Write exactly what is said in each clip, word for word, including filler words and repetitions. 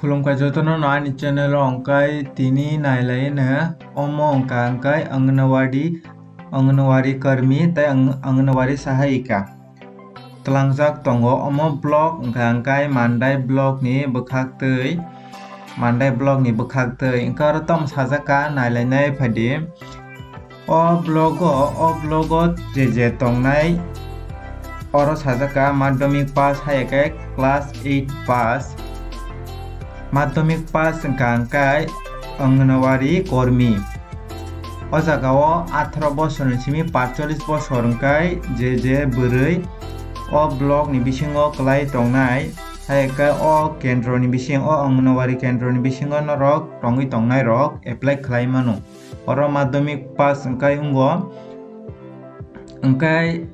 Khulumkha jotono no ani channel o, hwnkhe tini nailaino omo wngkha hwnkhe Anganwadi, Anganwadi karmi tei Ang-, Anganwadi sahayika. Twlangjak tongo omo block wngkha hwnkhe Mandai block ni bwkhak twi, Mandai block ni bwkhak twi. Hwnkhe oro tamo sajak kha nailainai phaidi. O block o, o block o je je tongnai, oro sajak kha madhyamik pass hai khe class eight pass, madhyamik pass wngkha hwnkhe Anganwadi kormi. O jaga o atharo bosor ni simi patchollis bosor hwnkhe je je bwrwi o block ni bisingo kwlai tongnai, hai khe o kendro ni bising, o Anganwadi kendro ni bisingo norok tongwi tongnai rok apply khlai mano. Oro madhyamik pass wngkhe wngo. Hwnkhe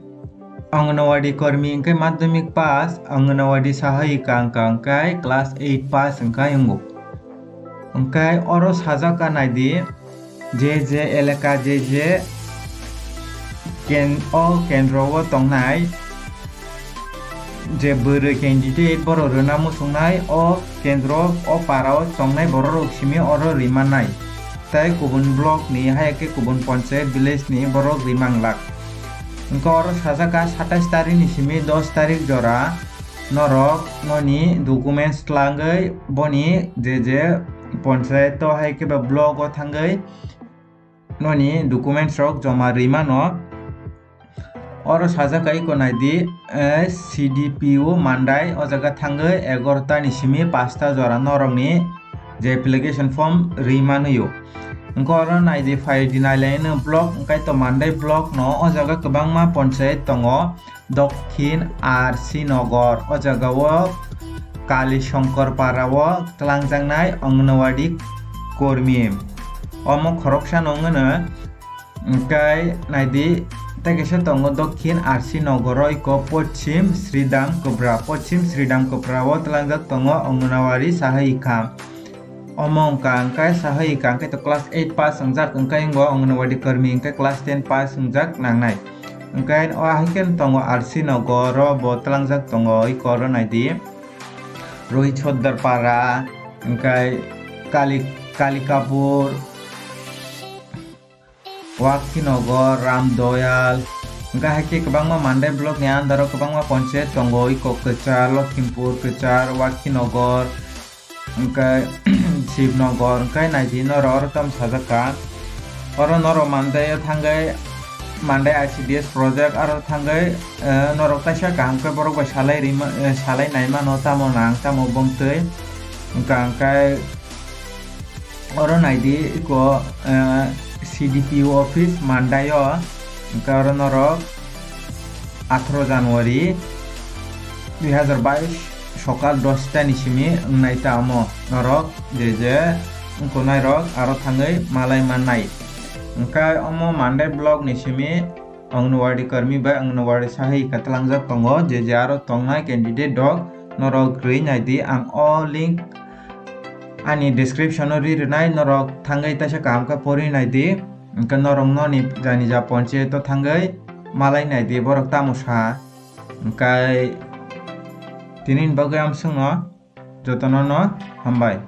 Anganwadi kormi wngkhe madhyamik pass, Anganwadi sahayika wngkha hwnkhe class eight pass wngkha wngo. Hwnkhe oro sajak kha naidi, je je elaka, je je ken-, o kendro o tongnai, je bwrwi candidate borok rwna muchungnai, o kendro o para o tongnai borok rok simi oro rwi mannai. Tei kubun block ni, hai khe kubun ponchayat village ni borok rwi manglak. Hwnkhe oro sajak kha satais tarik ni simi dos tarik jora norok noni documents twlangwi boni je je ponchayat o hai khe ba block o thangwi noni documents rok joma rwi mano. Oro sajak kha iko naidi, eh, C D P O Mandai, o jaga thangwi egarota ni simi pasta jora norokni je application form rwi manwi o. Hwnkhe oro naidi, phaidi nailaino block, hwnkhe to Mandai block no o jaga kwbangma ponchayat tongo. Dokhin R C Nogor, o jaga o Kali Shankar Para o twlangjaknai Anganwadi kormi. Omo khoroksa no wngno. Hwnkhe naidi, tei kaisa tongo Dokhin R C Nogor o iko Pochim Sridham Kapra, Pochim Sridham Kapra o twlangjak tongo Anganwadi sahayika. Omo wngkha hwnkhe sahayika hwnkhe to class eight pass wngjak, hwnkhe wngo Anganwadi karmi hwnkhe class ten pass wngjak nangnai. Hwnkhe o hai khe tongo R C Nogor o bo twlangjak tongo, iko oro naidi. Rohit Sordar Para, hwnkhe Kali-, Kalikapur, Wakhinogar, Ramdoyal, hwnkhe hai khe kwbangma Mandai block ni under o kwbangma ponchayat tongo, iko kwchar, Lokhimpur kwchar, Wakhinogar, hwnkhe Shibnogar, hwnkhe naidi norok oro tamo sajak kha. Oro norok Mandai o thangwi, Mandai I C D S project aro thangwi, eh, norok kaisa kaham khe borok bai salai rima, eh, salai nai mano, tamo nang, tamo bongtwi. Hwnkha hwnkhe oro naidi iko, eh, C D P O office Mandai o, hwnkhe oro norok atharo January dui hazar bais sokal dosta ni simi wngnai ta omo norok je je wngkhunairok aro thangwi malai mannai. Hwnkhe omo Mandai block ni simi Anganwadi karmi bai Anganwadi sahayika twlangjak tongo, je je aro tongnai candidate rok norok rwi naidi, ang o link ani description o ri rwnai, norok thangwi taisa kaham khe pori naidi, hwnkhe norok noni jani ja ponchayat o thangwi malai naidi borok tamo sa, hwnkhe tini ni bagwi amsongno jotono no hambai.